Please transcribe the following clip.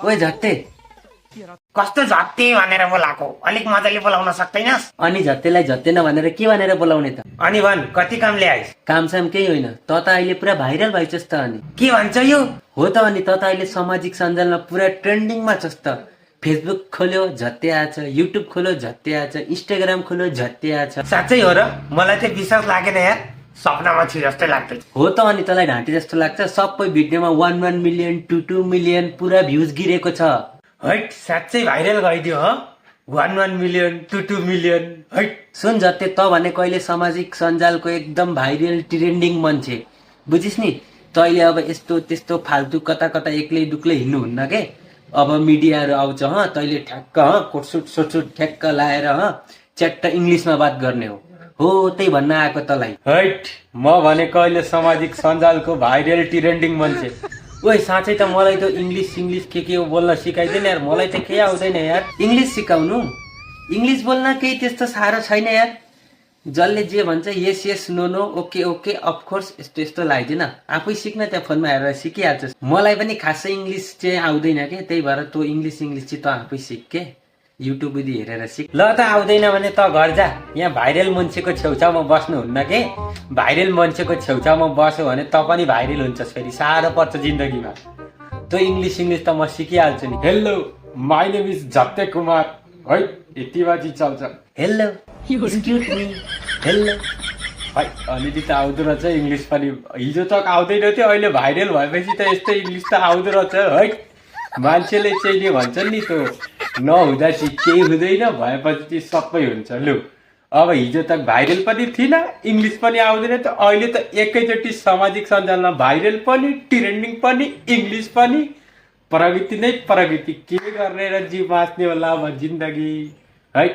ओए झट्टे, कस्तो झत्ते भनेर बोलाएको, अलिक मजाले बोलाउन सक्दैनस्? अनि झट्टेलाई झट्टे नभनेर के भनेर बोलाउने त? अनि भन्, कति काम ल्याइस्? कामसाम केही होइन, त अहिले पुरा भाइरल भइछस् त। अनि के भन्छ यो? हो त, अनि त अहिले सामाजिक सञ्जालमा पुरा ट्रेन्डिङमा छस् त। फेसबुक खोल्यो झट्टे आछ, युट्युब खोल्यो झट्टे आछ, इन्स्टाग्राम खोल्यो झट्टे आछ। साँच्चै हो र? मलाई चाहिँ विश्वास लागेन यार, सपनामा छु जस्तै लाग्दै। हो त, अनि तँलाई ढाँटे जस्तो लाग्छ? सबै भिडियोमा 1 मिलियन 2 मिलियन पुरा भ्युज गिरेको छ। हैट, साँच्चै भाइरल भइदियो ह? 1 मिलियन 2 मिलियन। हैट, सुन झट्टे, त भने कहिले सामाजिक सञ्जालको एकदम भाइरल ट्रेन्डिङ मान्छे बुझिस् नि। तैँले अब यस्तो त्यस्तो फाल्तु कता कता एक्लै दुक्लै हिँड्नुहुन्न के। अब मिडियाहरू आउँछ, तैँले ठ्याक्क कोटसुट सोटसुट ठ्याक्क लाएर च्याट्ट इङ्ग्लिसमा बात गर्ने हो त्यही भन्न आएको तँलाई। हैट, म भनेको अहिले सामाजिक सञ्जालको भाइरल ट्रेन्डिङ मान्छे। ओए साँच्चै त मलाई त इङ्ग्लिस के बोल्न सिकाइदिएन यार, मलाई त केही आउँदैन यार। इङ्ग्लिस सिकाउनु? इङ्ग्लिस बोल्न केही त्यस्तो साह्रो छैन यार। जसले जे भन्छ yes yes no no okay okay of course यस्तो यस्तो लगाइदिन, आफै सिक्न, त्यहाँ फोनमा हेरेर सिकिहाल्छस्। मलाई पनि खासै इङ्ग्लिस चाहिँ आउँदैन के, त्यही भएर तँ इङ्ग्लिस चाहिँ त आफै सिक के, युट्युब विधि हेरेर सिक। ल त आउँदैन भने त घर जा, यहाँ भाइरल मान्छेको छेउछाउमा बस्नुहुन्न के। भाइरल मान्छेको छेउछाउमा बस्यो भने त पनि भाइरल हुन्छस्, फेरि साह्रो पर्छ जिन्दगीमा। तँ इङ्ग्लिस त म सिकिहाल्छु नि। Hello, my name is Jhatte Kumar. है, यति बाजी चल्छ। Hello, excuse me, hello. है, अलिअलि त आउँदो रहेछ इङ्ग्लिस पनि। हिजो तक आउँदैन थियो, अहिले भाइरल भएपछि त यस्तो इङ्ग्लिस त आउँदो रहेछ। है, मान्छेले चाहिँ नि भन्छ नि त, नहुँदा चाहिँ केही हुँदैन, भएपछि चाहिँ सबै हुन्छ। लु, अब हिजो तक भाइरल पनि थिइनँ, इङ्ग्लिस पनि आउँदैन थियो, अहिले त एकैचोटि सामाजिक सञ्जालमा भाइरल पनि, ट्रेन्डिङ पनि, इङ्ग्लिस पनि। प्रगति नै प्रगति, के गर्ने र जीव बाँच्ने होला अब जिन्दगी। है,